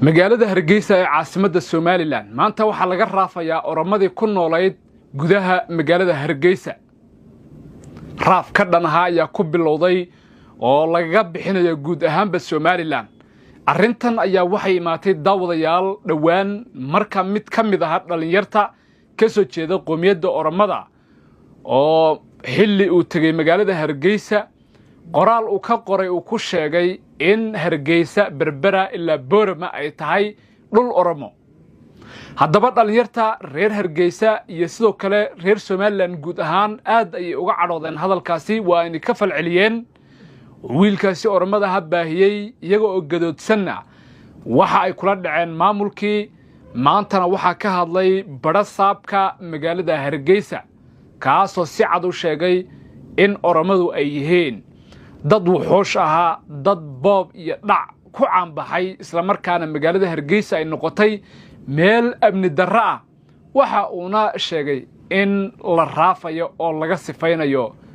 Magaalada Hargeysa ee caasimadda Somalilan maanta waxaa laga raafayaa Oromadii ku noolayd gudaha magaalada Hargeysa. Raaf ka dhan ahaa ayaa ku bilowday oo lagaga bixinayo guud ahaanba Somalilan. Arrintan ayaa waxay imaatay, daawadayaal, dhowaan marka mid ka mid ahaa dhallinyarta ka soo jeeda qoomiyadda Oromada oo xilli uu tegey magaalada Hargeysa qoraal uu ka qoray uu ku sheegay in Hargeysa, Berbera ilaa Boorama ay tahay dhul Oromo. Haddaba dhallinyarta reer Hargeysa iyo sidoo kale reer Somalilan guud ahaan aad ayay uga cadhoodeen hadalkaasi, waa ayna ka falceliyeen. Wiilkaasi Oromada ha baahiyey iyaga oo gadoodsanna waxa ay kula dhaceen maamulkii. Maantana waxaa ka hadlay badhasaabka magaalada Hargeysa, kaasoo si cad u sheegay in Oromadu ay yihiin dad wuxuush ahaa, dad boob iyo dhac ku caanbaxay, islamarkaana magaalada Hargeysa ay noqotay meel amni darro ah. Waxa uuna sheegay in la raafayo oo laga sifaynayo.